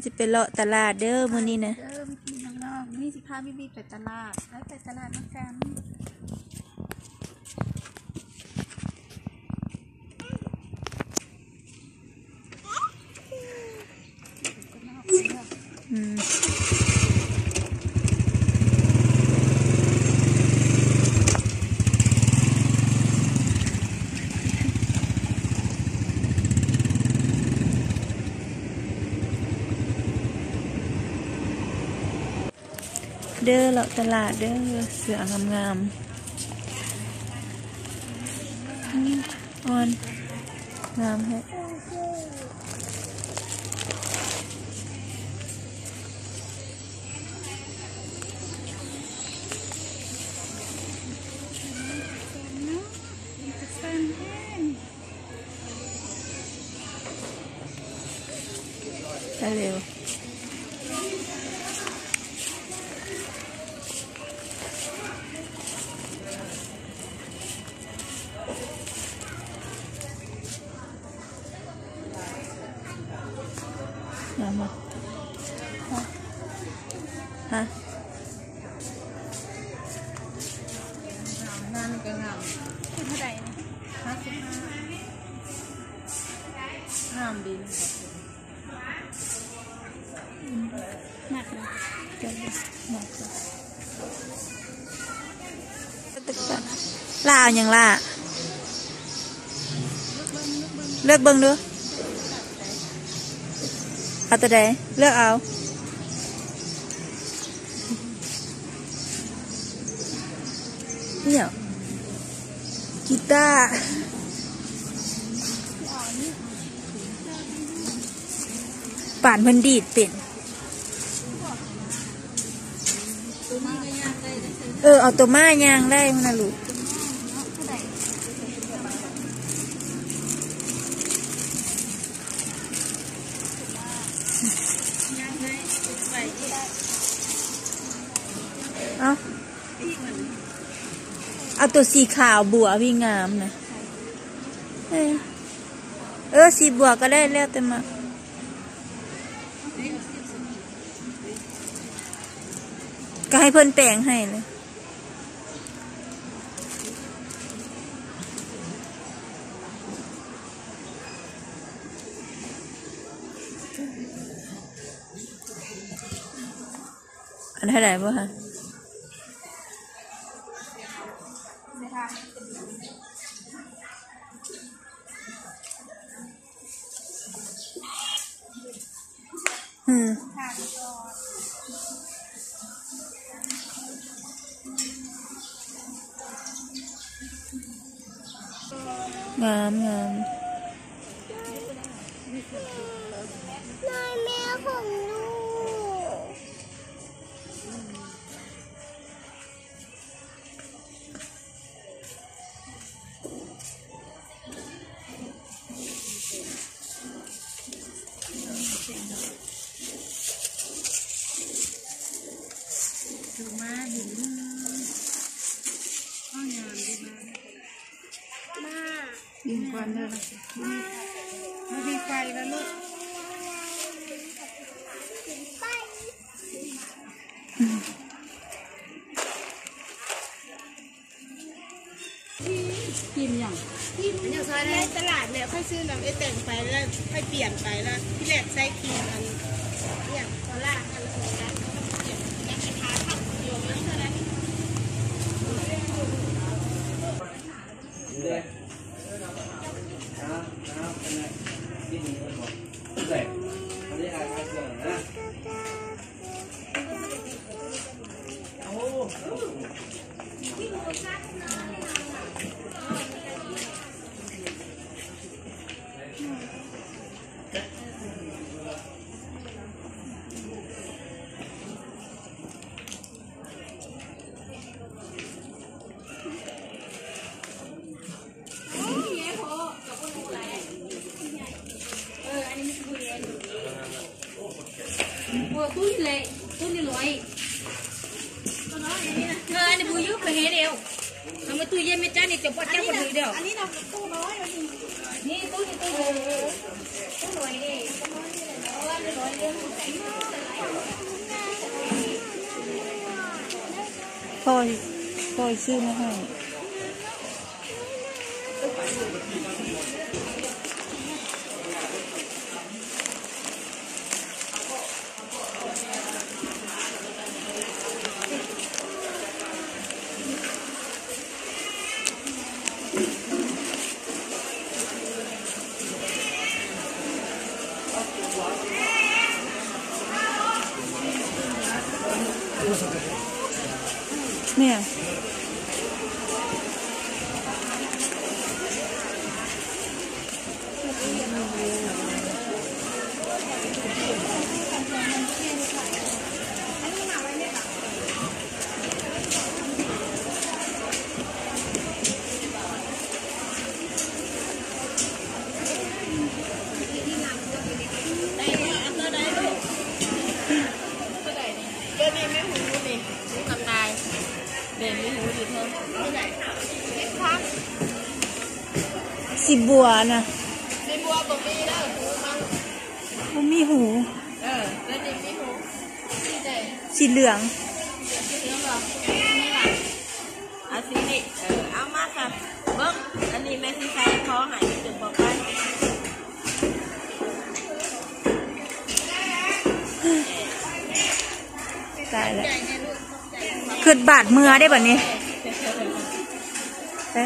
ຊິໄປເລາະຕະຫຼາດເດີມື້ນີ້ນະ. ເດີພີ່ນ້ອງໆ ມື້ນີ້ຊິພາບີບີໄປຕະຫຼາດ ໄປ ໄປຕະຫຼາດນຳກັນ. ອືມ ເດີ ເລາະຕະຫຼາດເດີ ເສື້ອງາມໆ ອືມ ອ່ອນ ງາມແທ້. ໄປເລັວ. ງາມບໍ່? ຮະ? ງາມ ງາມ ນີ້ກໍງາມ. ເທົ່າໃດນີ້? ຫ້າສິບຫ້າ. ງາມດີນະ. ມັກບໍ່? ມັກ. ຫຼ້າເອົາຫຍັງຫຼ້າ? ເລືອກເບິ່ງດູ. ເອົາຕົວໃດ? ເລືອກເອົາ. ອີ່ຫຍັງ? ກີຕາ. ປານເພິ່ນດີດເປັນ. ເອີ ເອົາໂຕມ້າຍ່າງໄດ້ພຸ້ນນະລູກ. ເອົາ ເອົາໂຕສີຂາວບົວ ວິງາມນະ. ເອີ ເອີ ສີບົວກໍໄດ້ ແລ້ວແຕ່ມັກ. ກໍໃຫ້ເພິ່ນແປງໃຫ້ເລີຍ. ອັນເທົ່າໃດບໍ່ຄະ? ອືມ ງາມ ງາມ. ນາຍແມວຂອງລູກ. ດູມາ ເຫັນ ເອົາຍາມດີມາ. ມາ ຍິງກ່ອນເດີ ບໍ່ມີ ບໍ່ມີໄຟແລ້ວລູກ. ຄຣີມຫຍັງ? ຄຣີມຢູ່ໃນຕະຫຼາດແຫຼະ ຂ້ອຍຊື້ນຳເອື້ອຍແຕງໄປ ແລ້ວຂ້ອຍປ່ຽນໄປ ແລ້ວທີແລກໃຊ້ຄຣີມອັນຫຍັງ ໂຄລາຫັ້ນ ແລ້ວກໍປ່ຽນ ຢາກໄປທາທັບຢູ່ ມັນເທົ່າໃດ? ເອີ ອັນນີ້ມັນຄືເຢັນ ໂອ້ ຕູ້ນີ້ແຫຼະ ຕູ້ນີ້ລອຍ ເອີ ອັນນີ້ບໍ່ຢູ່ ໄປເຮັດແລ້ວ ເອົາມາຕູ້ເຢັນແມ່ຈ້າ ນີ້ຈະບໍ່ຈັບບໍ່ຖືກດອກ ອັນນີ້ນະ ຕູ້ນ້ອຍ ນີ້ຕູ້ນີ້ ຕູ້ ເອີ ຕູ້ນ້ອຍເດ້. ພໍ່ ພໍ່ຊື້ມາໃຫ້. ແມ່ນ. ສີບົວນະ ສີບົວບໍ່ມີເດີ ຫູມັນບໍ່ມີຫູ. ເອີ ຕົວນີ້ມີຫູ ສີໃດ? ສີເຫຼືອງ ສີເຫຼືອງເບາະ? ນີ້ຫວາ? ເອົາສີນີ້ ເອີ ເອົາມາຊະ ເບິ່ງ ອັນນີ້ແມ່ຊິໃສ່ຂໍໃຫ້ ຈົນບໍ່ໄປ. ຕາຍແລ້ວ ຄຶດບາດເມືອເດ້ບັດນີ້. ເອີ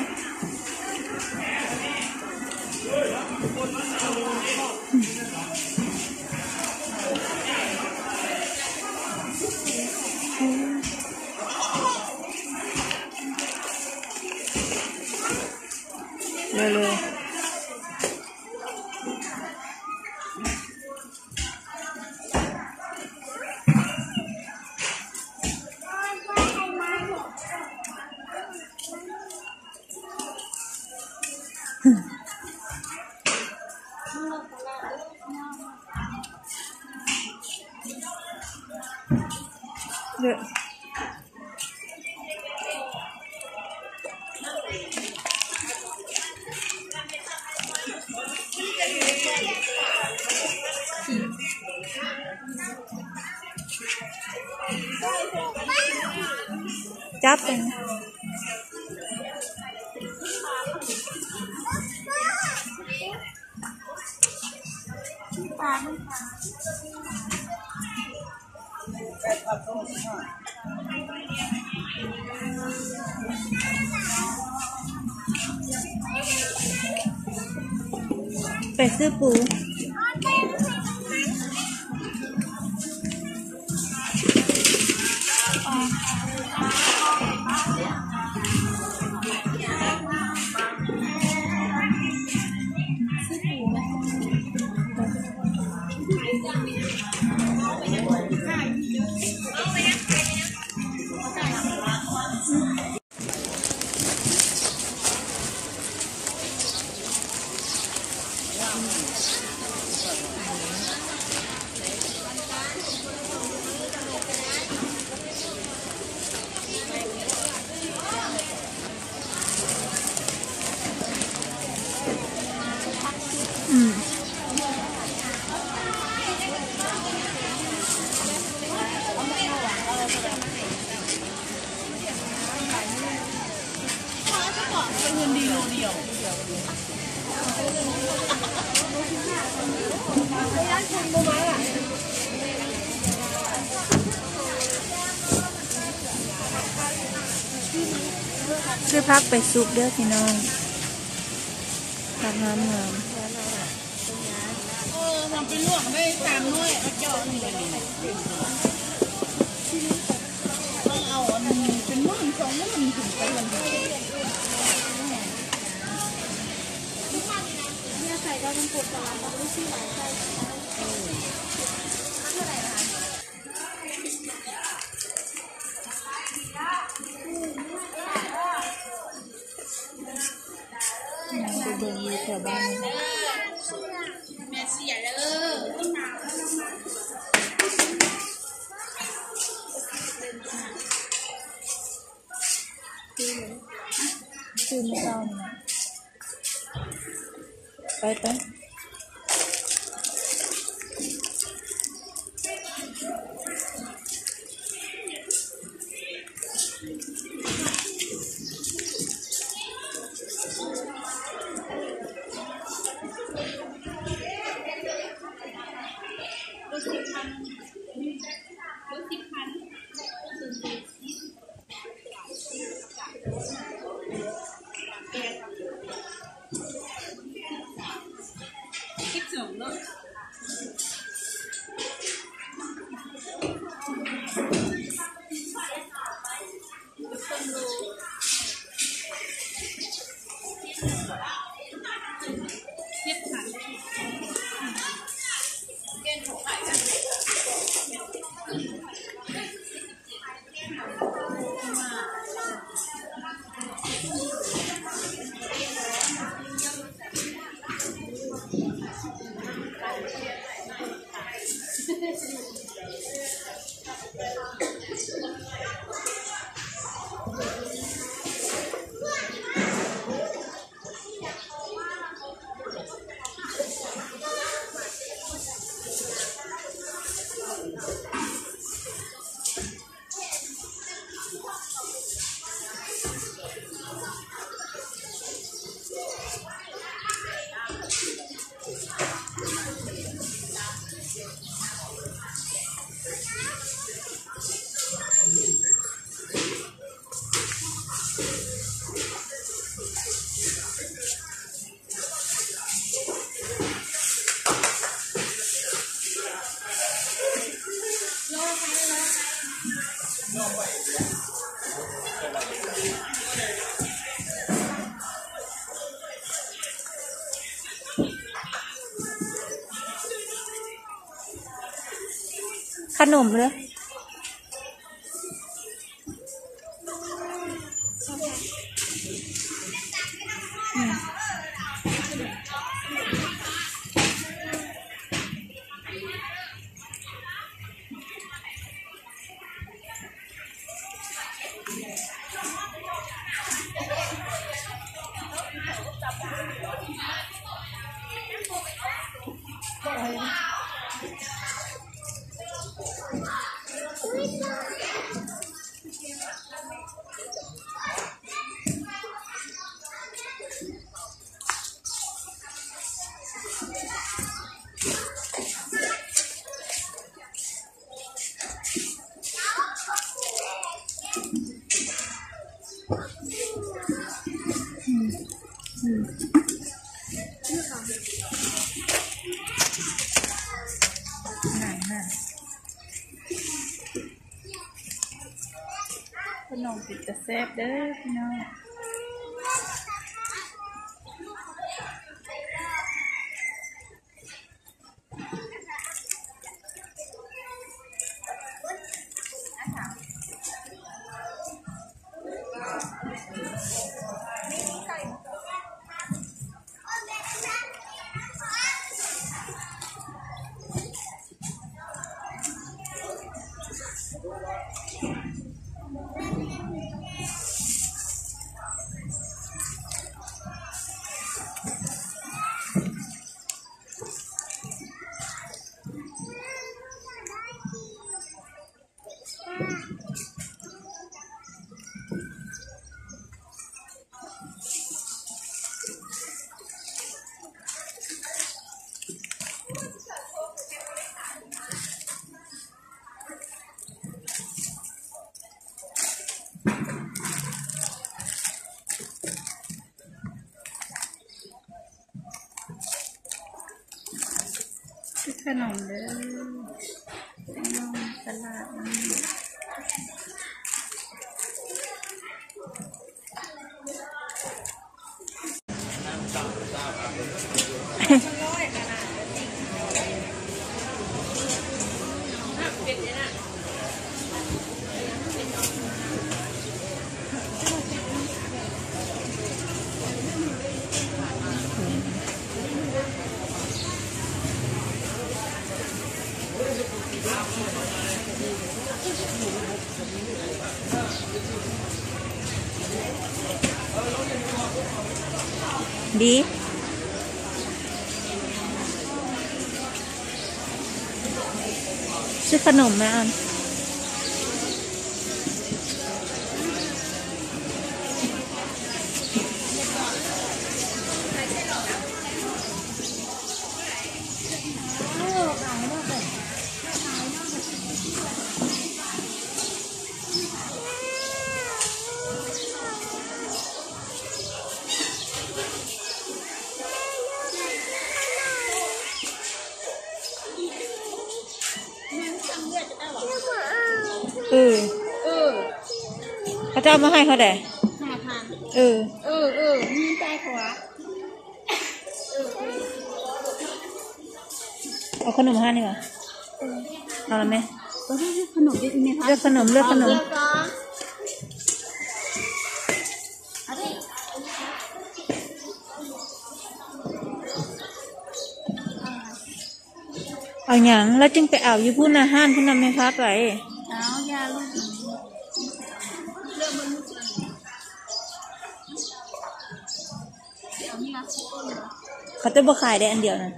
ເຈັບເອົາ. ໄປຊື້ປູ. ຊື້ຜັກໄປສຸບເດີພີ່ນ້ອງ ຜັກງາມໆ. ເອີ ມັນເປັນຫຼວງໄດ້ຕາມນ້ອຍ ເອົາເຈາະນີ້ ຕ້ອງເອົາອັນເປັນໝື່ນສອງໝື່ນເຖິງໄປເຮືອນ. ໄປເບິ່ງຢູ່ແຖວບ້ານ ແມ່ເສຍເດີ ຄືນເກົ່ານີ້ນະ ໄປ ໄປ. ຂະໜົມເດີ. ຂະໜົມເປັນຕາແຊບເດີພີ່ນ້ອງ. ຊື້ຂະໜົມເດີ ຂະໜົມຕະຫຼາດນີ້. ດີ ຊື້ຂະໜົມມາອັນ. ເອີ ເອີ ເຂົາເຈົ້າເອົາມາໃຫ້ເຮົາໃດ? ຫ້າພັນ. ເອີ ເອີ ເອີ ມີຈ່າຍເຂົາວ່າ. ເອົາຂະໜົມຮ້ານນີ້ຫວາ? ເອີ ເອົາລະແມ່. ເອີ ເລືອກຂະໜົມເດີແມ່. ເລືອກຂະໜົມ ເລືອກຂະໜົມ. ເອົາຫຍັງ? ລະຈຶ່ງໄປເອົາຢູ່ພຸ້ນນະ ຮ້ານພຸ້ນນະ ແມ່ພາໄປ. ເອົາ ຢ່າລູກ. ເຂົາເຈົ້າບໍ່ຂາຍໄດ໋ອັນດຽວນະ.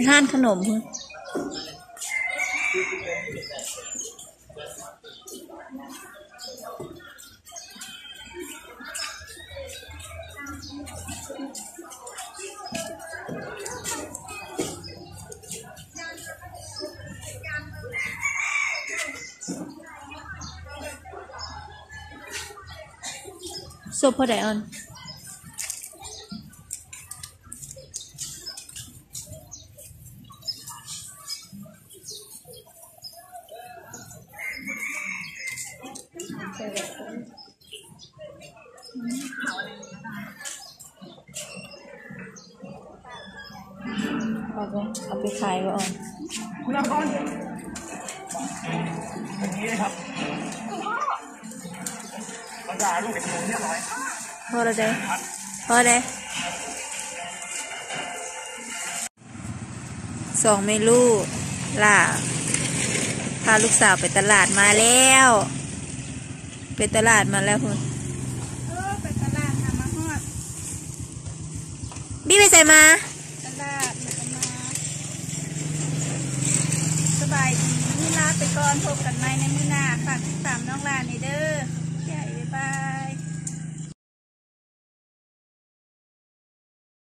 ຮ້ານຂະໜົມພຸ້ນ. ສົບພໍໄດ້ອ່ອນ. ເອົາໄປຂາຍບໍ່ອອກ. ພໍແລ້ວເດ້ ພໍແລ້ວ. ສອງແມ່ລູກຫຼ້າ ພາລູກສາວໄປຕະຫຼາດມາແລ້ວ ໄປຕະຫຼາດມາແລ້ວພຸ້ນ. ເອີ ໄປຕະຫຼາດຫາມາຮອດ. ບີໄປໃສມາ? ຕະຫຼາດ ແລ້ວກໍມາ. ສະບາຍດີ ມື້ນີ້ລາໄປກ່ອນ ພົບກັນໃໝ່ໃນມື້ໜ້າ. ຝາກຕິດຕາມນ້ອງຫຼ້າແດ່ເດີ. ໃຫຍ່ ບາຍບາຍ.